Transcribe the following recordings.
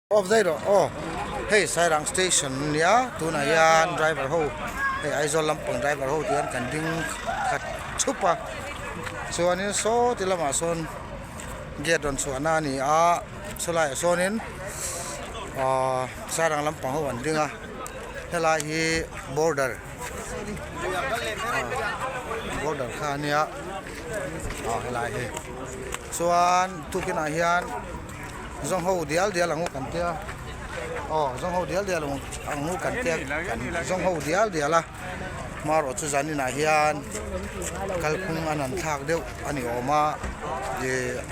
Off daih rawh aw hei Sairang station ania tunah hian driver ho hei Aizawl lampang driver ho te hian kan ding khat thup a chuanin saw ti lamah sawn gate rawn chhuahna a ni a chulaiah sawnin ahh Sairang lampang ho an ding a helai hi border border kha a nia ah helai hi chuan tukinah hian. Zawng ho dial dial ang u kan tia aw zawng ho dial dial ang u kan tia kan zawng ho dial dial a hmarawh chu zaninah hian kalphung an han thlak deuh a ni awm a ih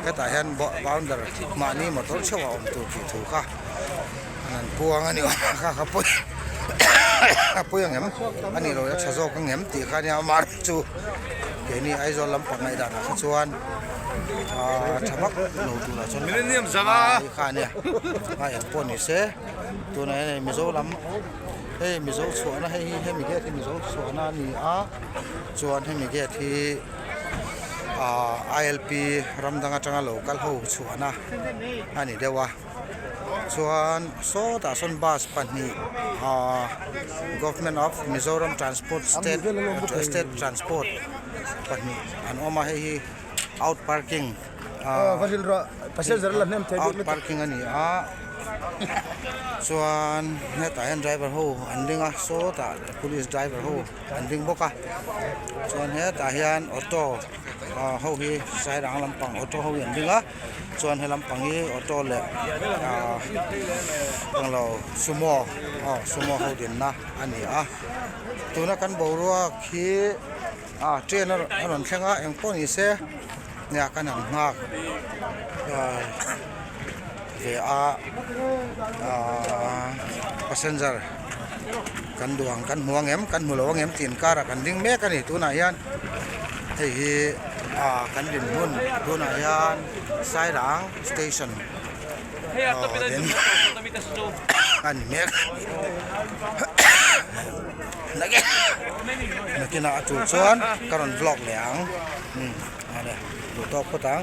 hetah hian boundar mahni motor theuh a awm tur tih thu kha an han puang a ni awm a kha kha pawi a pawi ang em a nih loh a tha zawk ang em tih kha nia amaherawhchu chu keini Aizawl lampang ngaihdanah kha chuan. Aaa tha vak lo turah chuan Millennium zanga kha ania a eng pawh ni se tunah hian hei mizo lam hei mizo chhuahna hei hi hemi gate hi mizo chhuahna a ni a chuan hemi gate hi aaa I L P ram dang atanga lo kal ho chhuahna a ni deuh a chuan sawtah sawn bus pahnih aaa government of Mizoram transport state state transport. Pahnih an awm a hei hi out parking ah out parking a ni a chuan hetah hian driver ho an ding a sawtah police driver ho an ding bawk a chuan hetah hian auto ah ho hi sairang lampang auto ho hi an ding a chuan he lampang hi auto leh ah englo sumo aw sumo ho dinna a ni a. Tuna kan boruak hi ah train a rawn thleng a eng pawh ni se nia kan han nghak ah ve a ah passenger kan duh ang kan hmu ang em kan hmu lo ang em tih inkarah kan ding mek a ni tunah hian hei hi ah kan dinhmun tunah hian Sairang station a ni mek nakinah a tul chuan ka rawn vlog leh ang umm awle duh tawk phawt ang.